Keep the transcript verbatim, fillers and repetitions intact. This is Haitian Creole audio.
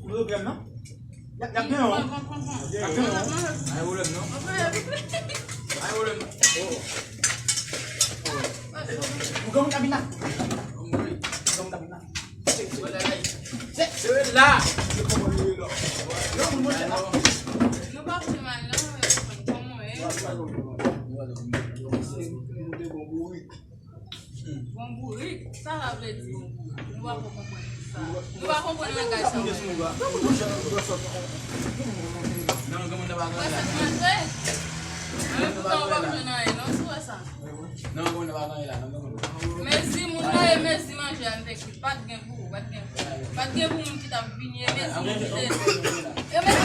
Ou vle krèm nan? Y ap, y ap gen yon. Y ap gen yon. Ay pwoblèm non. Ay pwoblèm non. Ou gen moun k ap vin la? Ou gen moun k ap vin la? Se, se la. Yo, moun mwen la. Nou pa fè mal non, kòman e? Bon bourik, sa sa vle di bon bourik? Nou pa ko konprann sa. Nou pa konprann langaj sa. Nan gen moun nan pa gen la. Wè sa k manje? An, poutan ou pa jwenn anyen non, si w wè sa. Nan gen moun nan pa gen la, nan gen moun. Mezi moun nan e mezi manje a, m te ki pa t gen pou ou, pa t gen pou ou. Pa t gen pou moun ki t ap vini, e mezi moun ki te. E mezi.